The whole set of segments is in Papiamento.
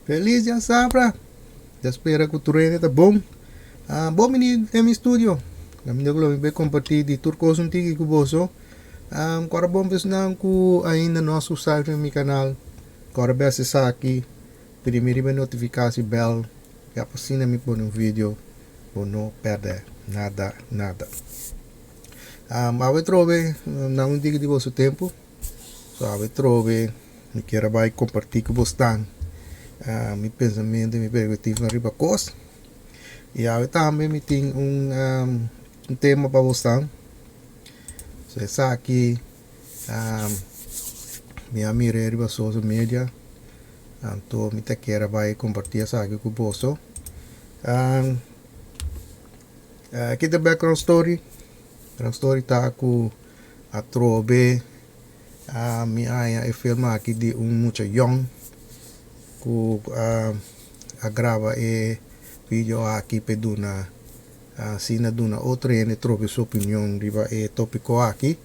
Feliz djasabra! Ta spera ku tur hende ta bon. Ah, bon bini den mi studio. Kaminda ku lo mi bai kompartí di tur kos un tiki ku boso. Ah, kòrda bon personan ku ainda no a subscribe na mi kanal, kòrda bes esaki, primi riba e notifikasi bèl, ya pa asina mi pone un video bo no pèrdè nada nada. Ah, awe trobe nan un tiki di boso tempu. So awe trobe mi kier a bai comparti cu bosnan mi pensamiento y mi perspectiva riba cos. Y awe tambe mi tin un un tema pa bosnan. So esaki mi a mira riba social media anto mi ta kier a bai comparti esaki cu boso. Aki ta background story. Background story ta cu Atrobe a mi haña e film aki di un mucha yòn ku a graba e video aki p'e duna asina duna otro hende trobe su opinion riba e topiko aki.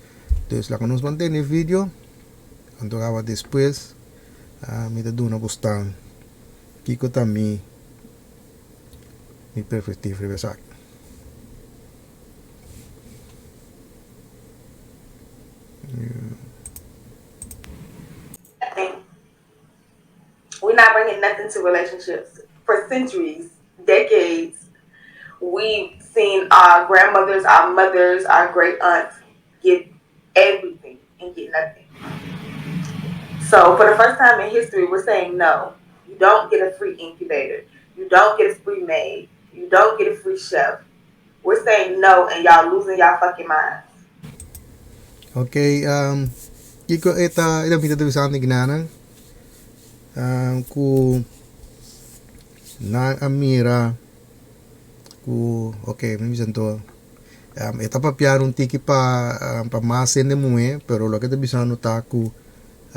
Dus laga nos mantene e video anto awa despues mi ta duna bosnan kiko ta mi perspectiva riba esaki. We're not bringing nothing to relationships. For centuries, decades, we've seen our grandmothers, our mothers, our great aunts give everything and get nothing. So for the first time in history, we're saying no. You don't get a free incubator. You don't get a free maid. You don't get a free chef. We're saying no and y'all losing y'all fucking minds. Ok, um, kiko e ta e ta bisa di gnanan? Um, ku nan a mira ku ok, mi bisa anto um, e ta papiar un tiki pa um, pa mas hende muhé, pero loke ta bisando ta ku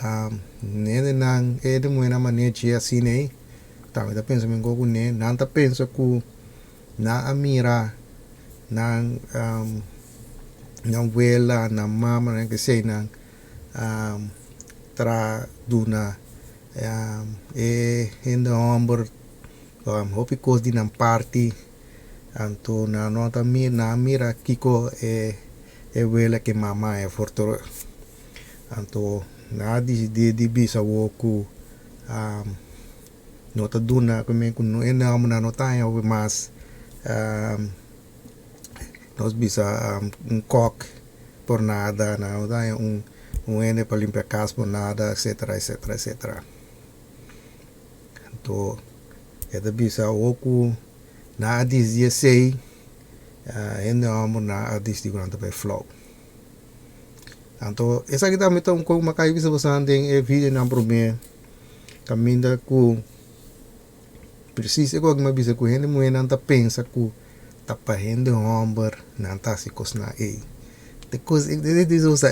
um, hendenan e hende muhénan manechi asina ei, tambe ta pensa men ku ne, nan ta pensa ku Nan a mira nan nan wela, nan mama, nan kesei nan tra duna e hende homber hopi kos di nan parti. Anto nan no ta mira, nan a mira kiko e e wela ku e mama e for terug. Anto nan a disidí di bisa awor ku. No ta duna ku men ku no e nòmbernan no ta haña hopi mas nos bisa un kòk por nada nan no ta haña un un hende pa limpia kas por nada etcetera etcetera etcetera anto e ta bisa awor ku nan a disdi esei hende hòmbernan a disdi ku nan ta bai flou anto esaki tambe ta un kos ku mi a kai bisa boso den e videonan promé. Kaminda ku presis e kos ku mi a bisa ku hende muhénan ta pensa ku ta pa hende hòmber nan ta hasi kosnan ei. E kos e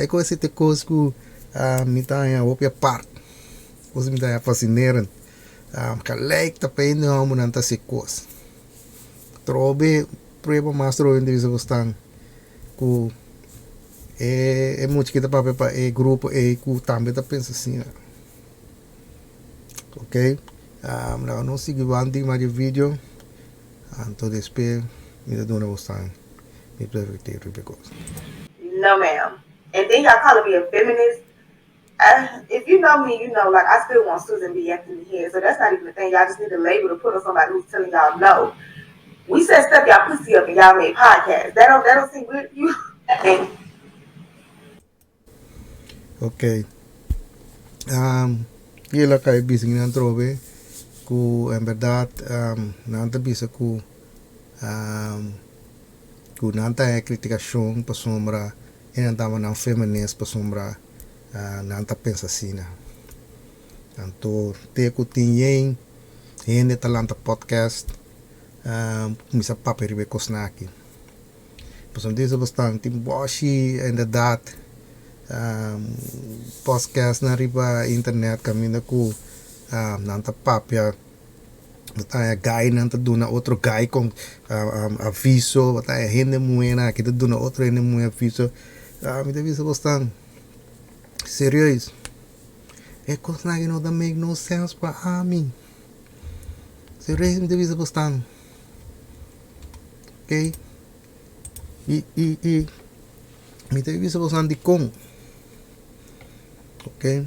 kos ei ta e kos ku mi ta haña hopi apart, kos ku mi ta haña fasinerend. Gelijk ta pa hende hòmber nan ta hasi e kos. Trobe prueba mas trobe mi ta bisa bosnan ku e mucha ki ta papia pa e grupo ei ku tambe ta pensa asina. Ok, um, laga nos sigui wanti mas di video, anto despues mi ta duna bosnan mi perspectiva riba e kos. No ma'am. And then y'all calling me a feminist. Uh, if you know me, you know like I still want Susan B. Anthony here. So that's not even a thing. Y'all just need a label to put on somebody who's telling y'all no. We said step y'all pussy up and y'all made podcasts. That don't that don't seem weird to you. Ok. Um, y el a kai bisa nan trobe ku en berdad um, nan ta bisa ku um, ku nan ta haña kritikashon pasobra e nan taba nan feminist pasobra uh, nan ta pensa asina. Anto te ku tin yen hende ta lanta podcast um, kuminsá papia riba e kosnan aki. Pasobra mi ta bisa bastante tin bòshi inderdat podcastnan riba internet kaminda ku nan ta papia bo ta haña gainan ta duna otro gai kon aviso bo ta haña hende muhénan aki ta duna otro hende muhé aviso mi ta bisa bosnan serieus e kosnan aki no ta make no sense pa ami. Se rei mi ta bisa bosnan. Ok. I i i mi ta bisa bosnan dikon. Ok.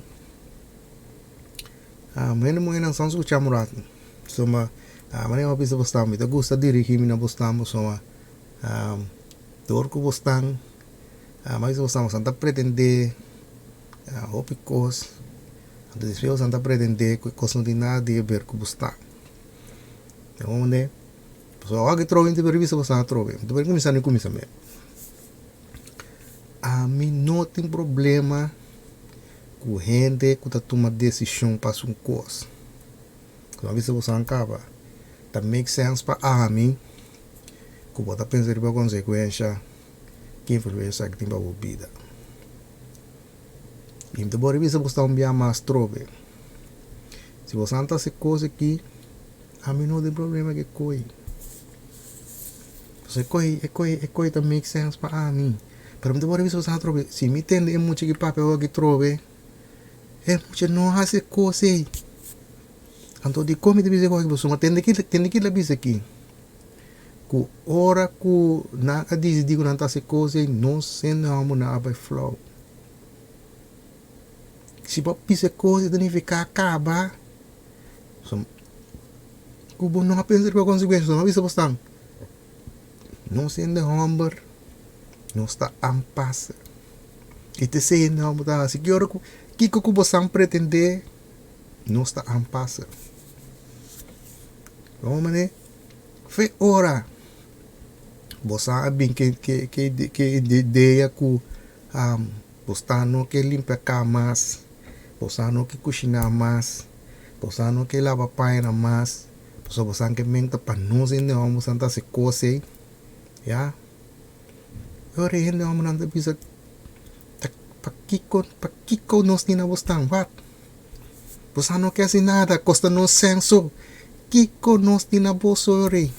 Hende muhénan san skuchá un ratu. Pasobra manera mi a bisa bosnan mi ta gusta dirigí mi na bosnan pasobra dor ku bosnan mi a bisa bosnan bosnan ta pretendé hopi kos anto despues bosnan ta pretendé ku e kos no tin nada di haber ku bosnan. Pasobra ora ku e trobe mi ta bisa bosnan atrobe mi ta kuminsá na kuminsamentu. Ami no tin problema ku hende ku ta tuma desishon pa su kos. Ku a bisa boso kaba, ta make sense pa ami ku bo ta pensa riba konsekuensha ki influensha esaki tin pa bo bida. I mi ta bori bisa bo sta un bia mas trobe. Si bo ta hasi kos aki, ami no tin problema ku e koi. Pasobra e koi, e koi, e koi ta make sense pa ami. Pero mi ta bori bisa bo atrobe, si mi tende e mucha ki papia awor aki trobe, e mucha no hasi e kos ei. Anto dikon mi ta bisa e kos aki? Pasobra tende ki, tende ki el a bisa aki, ku ora ku nan a disidí ku nan ta hasi e kos ei, nos hende hòmber nan a bai flou. Si bo bisa e kos ei ta nifiká kaba, ku bo no a pensa riba konsekuensia, no a bisa bo stan. Nos hende hòmber nos ta aanpassen. I ta esei hende hòmber ta hasi. Ki ora ku kiko ku bo san pretendé nos ta aanpassen. Bon manera fe ora bo sa a bin ke ke ke ke idea ku bo sta no ke limpia ka mas, bo sa no ke kushiná mas, bo sa no ke laba pañanan mas. Pasobra bosan ke menta pa nos hende homber bosan ta hasi kos ei, ya. E ora e hende hombernan ta bisa, ta pakiko, pakiko nos tin na bosnan? Wat? Bosan no ke hasi nada, kosta nos sèn so. Kiko nos tin na boso e ora ei?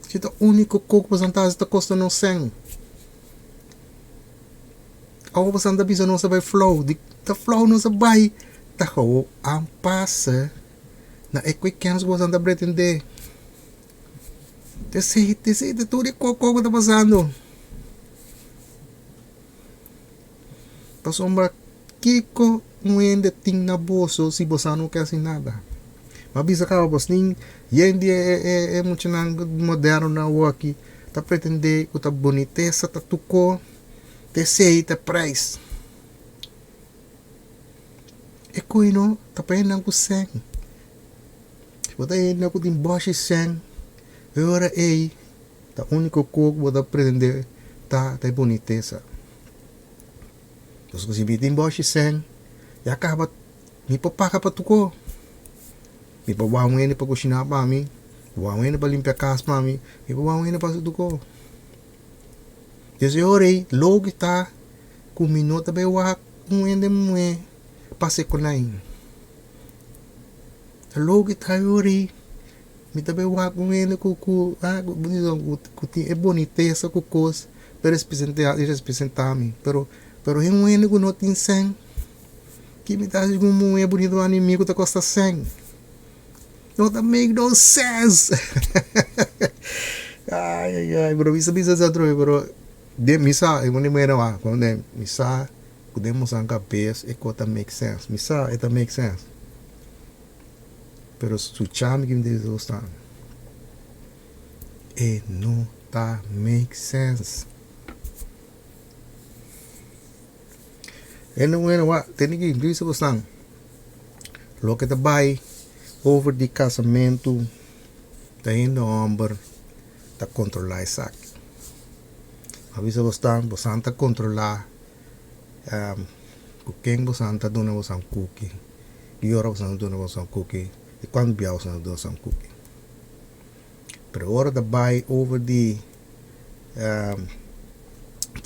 Si ta úniko kos ku bosan ta hasi ta kosta nos sèn. Awor bosan ta bisa nos a bai flou, di ta flou nos a bai, ta gou a pasa na e weekends ku bosan ta pretendé. T'esei, t'esei ta tur e koko ku ta pasando. Pasobra kiko un hende tin na boso si bosan no ke hasi nada? Mi a bisa kaba bos nin yen di e muchanan moderno awoki ta pretendé ku ta bonitesa ta tuko. T'esei ta prijs. E koe no ta pa hendenan ku sèn. Si bo ta hende ku tin bòshi sèn, e ora ei ta úniko kos ku bo ta pretendé ta ta e bunitesa. Pasobra si mi tin bòshi sèn, ya kaba mi por paga pa tur kos. Mi por wou un hende pa kushiná pa mi, wou un hende pa limpia kas pa mi, mi por wou un hende pa hasi tur kos. Desde ora ei loke ta ku mi no ta bai wak un hende muhé pasa e konai. Loke ta e ora ei mi ta bai wak un hende ku ku ku tin e bonitesa ku kos pa representá mi pero pero un hende ku no tin sèn ki mi ta hasi ku un muhé bunita wak mi ku ta kosta sèn. No ta make no sense. Ay ay ay, pero mi sa bisa sa atrobe, pero den mi sa, e mane mera wa, cuando den mi sa cu den boso cabes e cosa ta make sense, mi sa e ta make sense. Pero sucha mi ki mi ta bisa boso e no ta make sense. Hende muhé wak tene ki bisa bosan loke ta bai over di kasamentu ta hende hòmber ta kontrolá esaki. A bisa bosan, bosan ta kontrolá ku ken bosan ta duna bosan kuki, ki ora bosan ta duna bosan kuki i kuantu bia bosan ta duna bosan kuki. Pero ora ta bai over di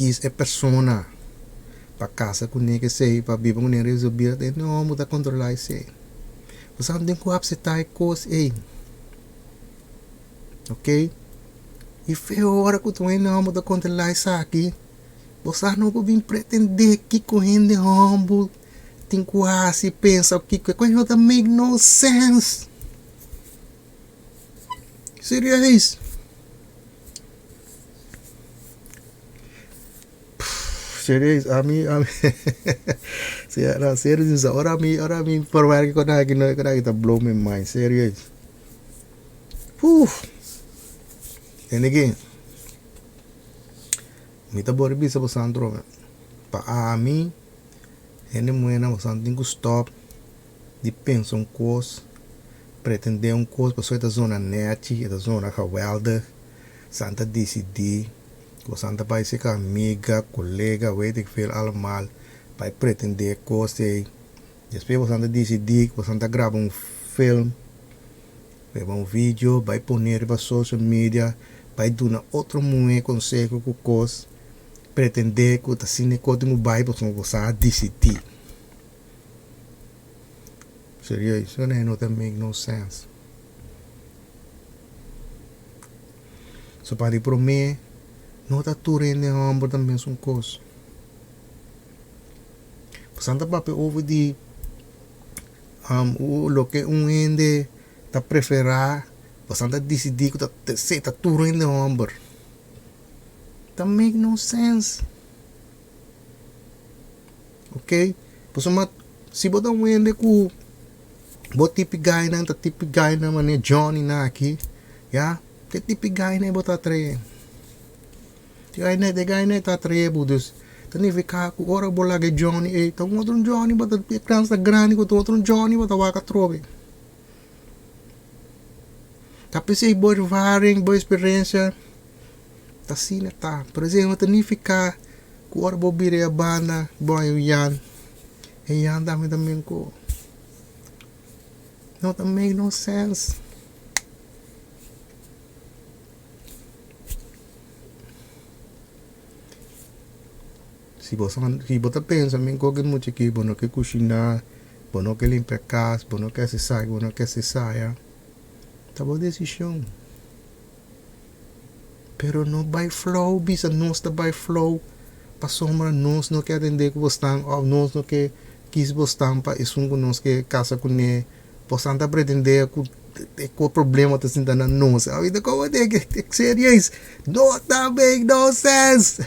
kis e persona pa kasa kuné kesei, pa biba kuné resto di su bida, e no bo ta kontrolá esei. Bo sa tin ku apseptá e kos ei, ok. I fe ora ku tur hende hòmber ta kontrolá esaki, bo sa no por bin pretendé kiko hende hòmber tin ku hasi, pensa, kiko, e kos no ta make no sense. Serieus. Serieus, ami, ami, no, serieus, ora mi, ora mi verwerk kon aki, no, kon aki ta blow my mind, serieus. Uf. En again, mi ta bori bisa boso antrobe, pa ami, hende muhernan boso tin ku stop di pensa un kos, pretende un kos, pasobra e ta zona nechi, e ta zona geweldig, san ta disidí ku san ta bai seka amiga, kolega, weet ik veel allemaal, bai pretendé e kos ei. Despues boso ta disidí ku boso ta graba un film, graba un video, bai pone riba social media, bai duna otro muhé konseho ku kos, pretendé ku ta asina e kos tin ku bai pasobra boso a disidí. Serieus, esei no ta make no sense. So pa di promé no ta tur hende hòmber ta mesun kos. Pasobra ta papia over di loke un hende ta preferá, pasobra ta disidí ku ta esei ta tur hende hòmber. Ta make no sense. Ok, pasobra si bo ta un hende ku bo tipi gainan ta tipi gainan manera Johnny nan aki, ya, te tipi gainan bo ta atraé. Te gainan, te gainan ta atraé bo, dus ta nifiká ku ora bo laga e Johnny ei ta un otro Johnny bo ta, e kans ta grandi ku ta un otro Johnny bo ta wak atrobe. Ta p'esei bo ervaring, bo eksperensia ta asina ta. Pero esei no ta nifiká ku ora bo bira e banda bo haña un yan, e yan tambe ta menko. No ta make no sense. Si bo si bo ta pensa menko ke mucha aki bo no ke kushiná, bo no ke limpia kas, bo no ke hasi esaki, bo no ke hasi esaya, ta bo desishon. Pero no bai flou bisa nos ta bai flou pasobra nos no ke atendé ku bosnan òf nos no ke kis bosnan pa esun ku nos ke kasa kuné. Bosnan ta pretendé ku e problema ta sinta na nos. Awor komo te serieus? No ta make no sense.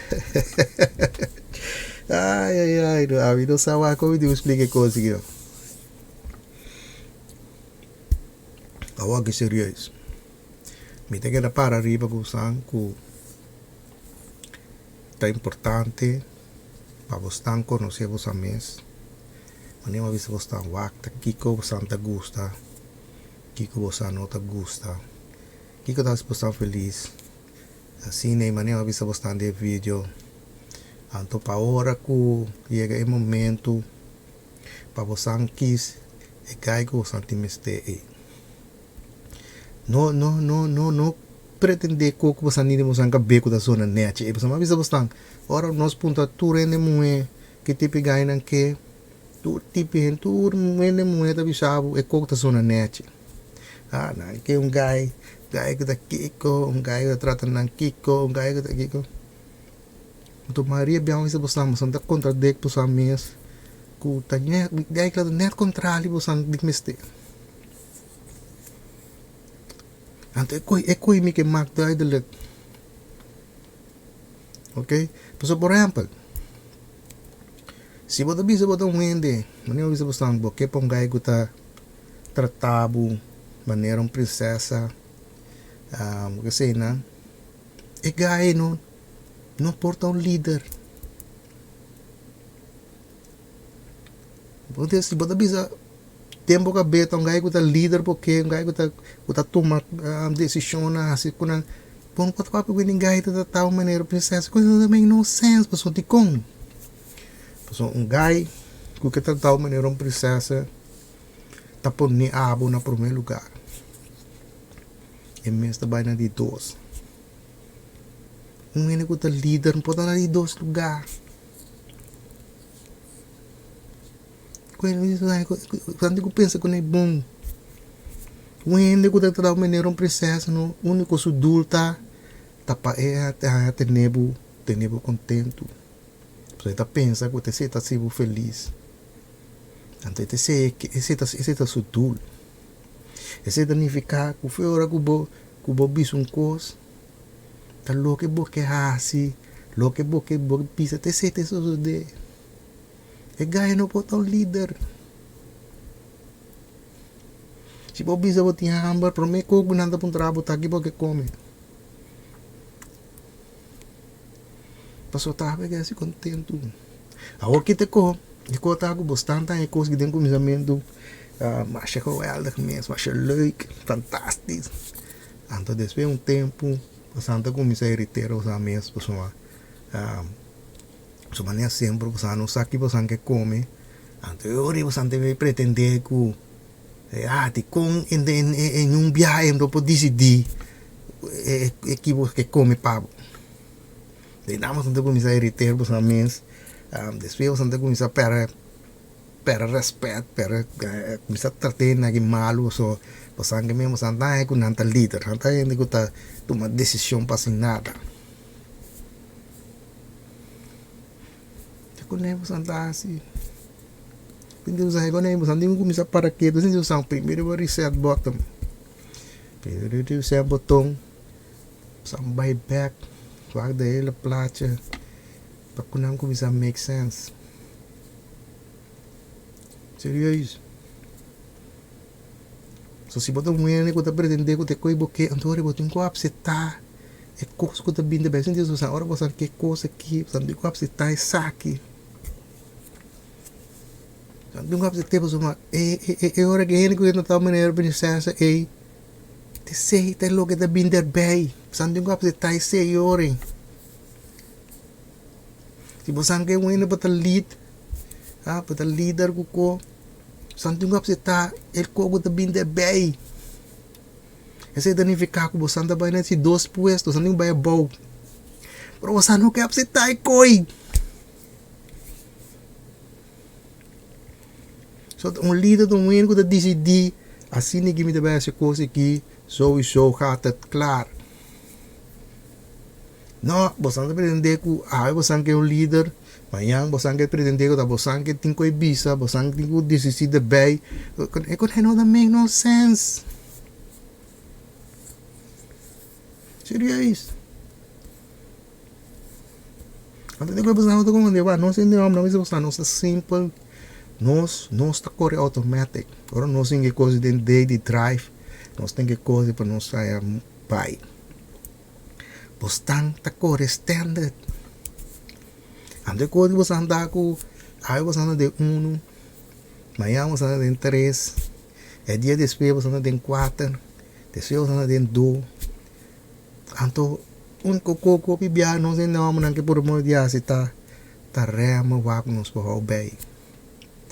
Ai ai ai ami no sa wak komo mi tin ku splika e kos aki. Awor ki serieus. Mi ta keda para riba ku san ku ta importante pa bo stan konosé bo san mes. Manera bo a bisa bo stan wak ta kiko bo san ta gusta, kiko bo san no ta gusta, kiko ta hasi bo stan felis. Asina e manera bo a bisa bo stan den e video. Anto pa ora ku yega e momento pa bo san kis e guy ku bo san tin mester ei. No, no, no, no, no pretendé ku ku bosan nini bosan kabé ku ta zona nechi. E bosan a bisa bosan, ora nos puntra tur hende muhé ki tipi gainan ke, tur tipi hende, tur hende muhé ta bisa bo e kok ta zona nechi. Ah, nan ke un gai, gai ku ta kiko, un gai ku ta trata nan kiko, un gai ku ta kiko. Anto mayoria biaha bo bisa bosan, bosan ta kontradek bosan mes ku ta net, gai ku ta net kontrali bosan di mester. Anto e koi e koi mi ke mak duidelijk. Ok, pasobra por ehempel, si bo ta bisa bo ta un hende, manera bo bisa bo stan bo ke pa un guy ku ta trata bo manera un prinsesa, ke esei nan, e guy no no por ta un lider. Bo ta si bo ta bisa den bo kabeta un guy ku ta lider bo ke un guy ku ta ku ta tuma desishonnan hasi ku nan bo no por ta papia ku e guy ta trata bo manera prinsesa ku no ta make no sense pasobra dikon pasobra un guy ku ke trata bo manera un prinsesa ta pone abo na prome lugar e mes ta bai na di dos un hende ku ta lider no por ta na di dos lugar. Tantu ku pensa ku no e bon. Un hende ku ta trata manera un prinsesa no úniko su dul ta ta pa e haña tene bo tene bo kontentu. Pasobra e ta pensa ku esei ta hasi bo felis. Anto esei esei ta su dul. Esei ta nifiká ku fe ora ku bo. ku bo bisa un kos, ta loke bo ke hasi, loke bo ke bo bisa ta esei ta sosodé. E gaya no por ta un lider. Si bo bisa bo tin hamber, promé kos ku nan ta puntra bo ta ki bo ke kome. Pasobra ta habi hasi kontentu. Awor ki ta ko, e ko ta ku bo stan ta e kos ki den kuminsamentu masha geweldig mes, masha leuk, fantastisch. Anto despues un tempu bo san ta kuminsá iritera bo san mes pasobra su manera semper bo san no sa ki bo san ke kome. Anto e ora bo san ta pretendé ku ah dikon en un biaha e no por disidí e ki bo ke kome pa bo. De nan bo ta kuminsá iritera bo san mes. Despues bo san ta kuminsá pèrdè pèrdè rèspèt, pèrdè kuminsá trata hende aki malu so bo san ke men bo san ta haña ku nan ta lider, nan ta hende ku ta tuma desishon pa hasi nada. Te ku bo san ta hasi? Sinti bo san ku bo san tin ku kuminsá para ketu, sinti bo san primero bo reset button, primero reset boton, san bai bèk wak de hele plaatje pa ku nan kuminsá make sense. Serieus. So si bo ta un hende ku ta pretendé ku ta e kos bo ke, anto ora bo tin ku apseptá e kos ku ta bini ta bai. Sinti bo sa ora bo sa ke kos aki, bo sa tin ku apseptá esaki. Bo tin ku apsept'é pasobra e ora ku e hende ku ta ta manera prinsesa ei, esei ta loke ta bini derbei. Bo sa tin ku apseptá esei ora. Si bo sa ke un hende bo ta lead, bo ta lider ku ko, bo tin ku apseptá e ko ku ta bini derbei. Esei ta nifiká ku bo sa ta bai na si dos puesto, bo sa tin ku bai abou. Pero bo sa no ke apseptá e koi. So un lider ta un hende ku ta disidí asina ki mi ta bai hasi kos aki, souiso gaat het klaar. No, boso ta pretendé ku awe boso ke un lider, mañan boso ke pretendé ku ta boso ke tin ku e bisa, boso tin ku disisí derbei. E kos no ta make no sense. Serieus. Anto di ku boso ta komprendé, wak nos hende hòmber nos bisa nos ta simpel, nos nos ta kore automatic. Ora nos tin ke kos den daily drive, nos tin ke kos pa nos haya bai. Bosnan ta kore standard. Anto e kos di bosnan ta ku awe bosnan ta den unu, mañana bosnan ta den tres, e dia despues bosnan ta den kuater, despues bosnan ta den dos. Anto uniko kos ku hopi biaha nos hende hòmbernan ke por moda di hasi ta ta rema wak nos por hou bei.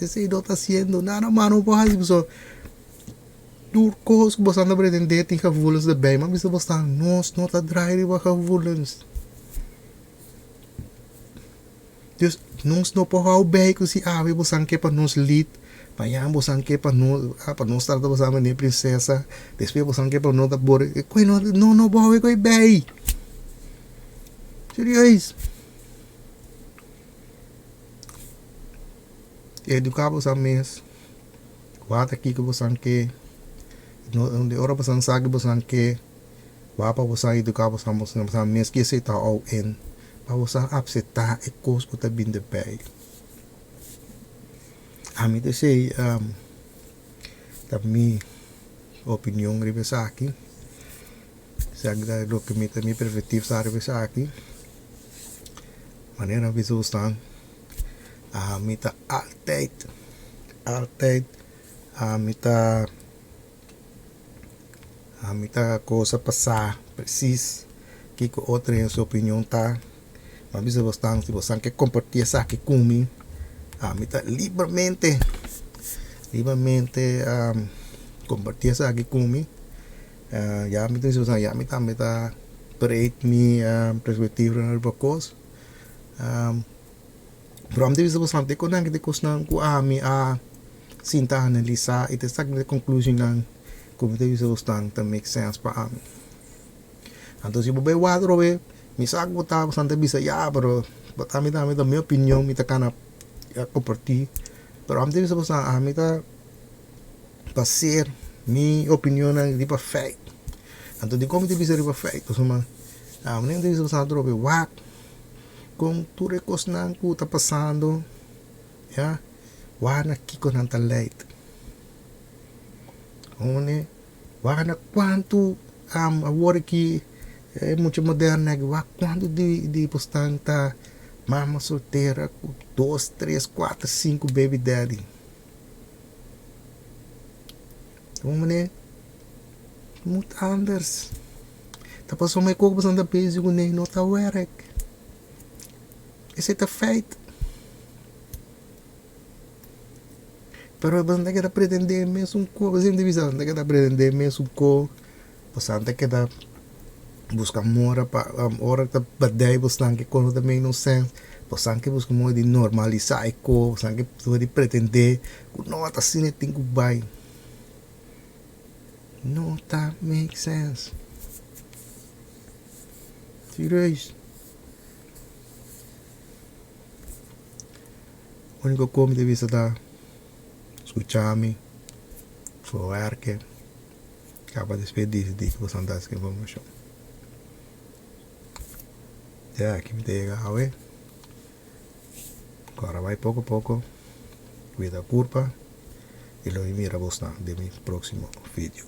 Esei no ta hasiendo nada mas no por hasi pasobra. Tur kos ku boso ta pretendé tin gevoelens erbij, ma bisa boso nos no ta draai riba gevoelens. Dus nos no por hou bij ku si awe boso ke pa nos lead, mañana boso ke pa nos, pa nos trata boso manera prinsesa, despues boso ke pa nos ta bore, no no por hou e bij. Serieus. Eduká boso mes. Wak kiko bosan ke, di ora bosan sa ke bosan ke, wak pa bosan eduká bosan bosan mes ke esei ta hou en, pa bosan apseptá e kos ku ta bin derbei. Ami ta esei ta mi opinion riba esaki, esaki ta loke mi ta mi perspektiva sa riba esaki, manera mi bisa bosan. Ami ta altijd, altijd ami ta, ami ta cosa pa sa precies kico otro hende su opinion ta. Mi a bisa bosnan si bosnan ke comparti esaki cu mi, ami ta libremente, libremente comparti esaki cu mi. Ya mi ta bisa bosnan ya mi tambe ta breed mi perspectiva riba cos. Pero ami ta bisa bosnan te konan ki ta kosnan ku ami a sinta analisá i ta saka mi konklushonnan ku mi ta bisa bosnan ta make sense pa ami. Anto si bo bai wak atrobe mi sa ku bo ta bosnan ta bisa ya pero ami tambe ta mi opinion mi ta kana kompartí pero ami ta bisa bosnan ami ta baseer mi opinionnan riba feit. Anto dikon mi ta bisa riba feit? Pasobra mi ta bisa boso atrobe wak kon tur e kosnan ku ta pasando ya wak na kiko nan ta leit. Hone wak na kuantu awor aki e mucha moderno aki wak kuantu di di bosnan ta mama soltera ku dos tres kuater sinku baby daddy. Un manera moet anders. Ta pasobra e kos ku boso ta bezig kuné no ta wèrk. Esei ta feit. Pero boso ta keda pretendé mesun kos, bo sinti bisa boso ta keda pretendé mesun kos, boso ta keda buska mora pa ora ta badai boso ke kos no ta make no sense, boso ke buska moda di normalisá e kos, boso ke buska moda di pretendé ku no ta asina e tin ku bai. No ta make sense. Serieus. Úniko kos mi ta bisa ta skucha mi, verwerke, kaba despues disidí ku boso ta hasi informashon. Ya aki mi ta yega awe. Kòrda bai poko poko, kuida kurpa i lo mi mira bosnan den mi próksimo video.